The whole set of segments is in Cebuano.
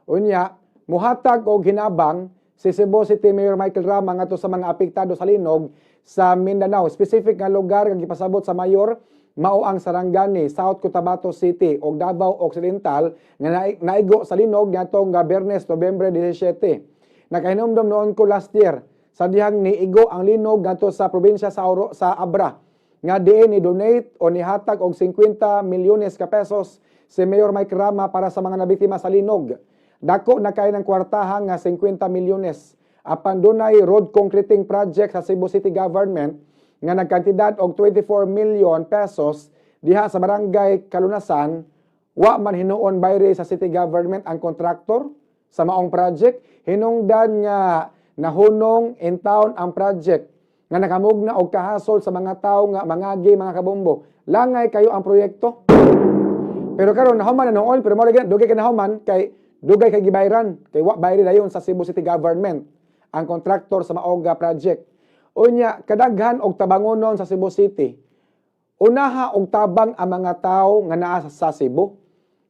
Unya, muhatag og hinabang si Cebu City Mayor Michael Rama ngadto sa mga apektado sa linog sa Mindanao. Specific nga lugar nga gipasabot sa mayor mao ang Sarangani, South Cotabato City ug Davao Occidental nga naigo sa linog ngadtong nga Biyernes, Nobyembre 17. Nakahinumdom noon ko last year sa dihang niigo ang linog ngadto sa probinsya sa Oro, sa Abra, nga diin ni donate o nihatag og 50 milyones ka pesos si Mayor Mike Rama para sa mga nabiktima sa linog. Dako na kay ng kwartahan nga 50 milyones. Apan dunay road concreting project sa Cebu City Government nga nagkantidad og 24 million pesos diha sa Barangay Kalunasan, wa man hinuon bayri sa city government ang kontraktor sa maong project. Hinungdan nga nahunong in town ang project nga nakamugna og kahasol sa mga tawo nga mangagi, mga kabombo. Langay kayo ang proyekto. Pero karon nahuman na noon, pero mo lagi dugay kay nahuman kay dugay kay gibayran kay wa bayri dayon sa Cebu City Government ang kontraktor sa maong project. Unya, kadaghan og tabangonon sa Cebu City. Unaha og tabang ang mga tao nga naa sa Cebu.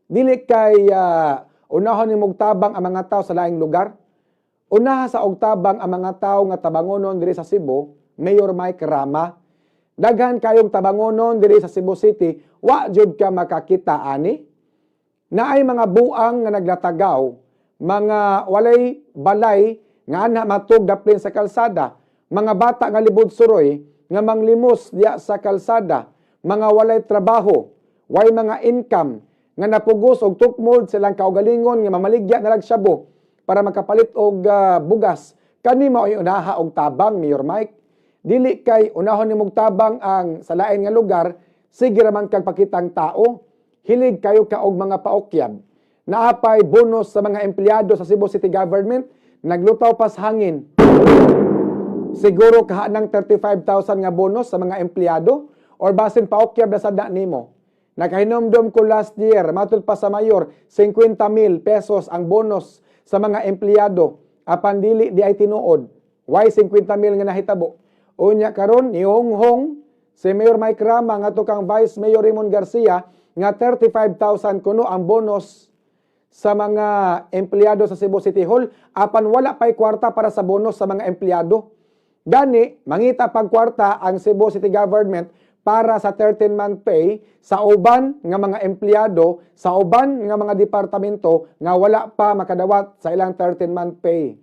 Dili kay unahon nimog tabang ang mga tao sa laing lugar. Unaha sa og tabang ang mga tao nga tabangonon diri sa Cebu, Mayor Mike Rama. Daghan kayong tabangonon diri sa Cebu City, wa jud ka makakita ani. Naay mga buang nga naglatagaw, mga walay balay nga ana matug daplin sa kalsada, mga bata nga libod suroy nga manglimos diya sa kalsada, mga walay trabaho, way mga income, nga napugos og tukmod silang kaugalingon nga mamaligya na lag shabu para makapalit og bugas. Kani mao unaha og tabang, Mayor Mike. Dili kay unahon nimog tabang ang sa lain nga lugar, sige ra man kag pakitang tao. Hilig kayo ka og mga paokyab. Naapay bonus sa mga empleyado sa Cebu City Government, naglutaw pas hangin. Siguro kaha ng 35,000 nga bonus sa mga empleyado or basin paokyab na sada nimo. Nakahinumdum ko last year, matud pa sa mayor, 50 mil pesos ang bonus sa mga empleyado. Apan dili di ay tinuod. Why 50 mil nga nahitabo? Unya karon nihonghong si Mayor Mike Rama ngadto kang Vice Mayor Raymond Garcia nga 35,000 kuno ang bonus sa mga empleyado sa Cebu City Hall, apan wala pay kwarta para sa bonus sa mga empleyado. Gani, mangita pag kwarta ang Cebu City Government para sa 13-month pay sa uban nga mga empleyado, sa uban nga mga departamento nga wala pa makadawat sa ilang 13-month pay.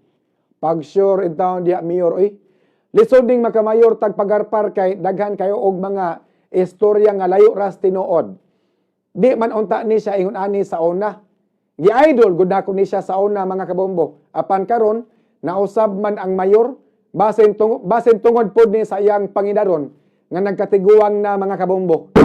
Pag sure in town diya, Mayor, oy. Lisod ding makamayor tag pagarpar kay daghan kayo og mga istorya nga layo ras tinuod. Di man unta ni siya ingon ani sa una. Gi-idol gud nako ni siya sa una, mga kabombo. Apan karon nausab man ang mayor basin tungod pod ni sa iyang pangidaron nga nagkatiguang na, mga kabombo.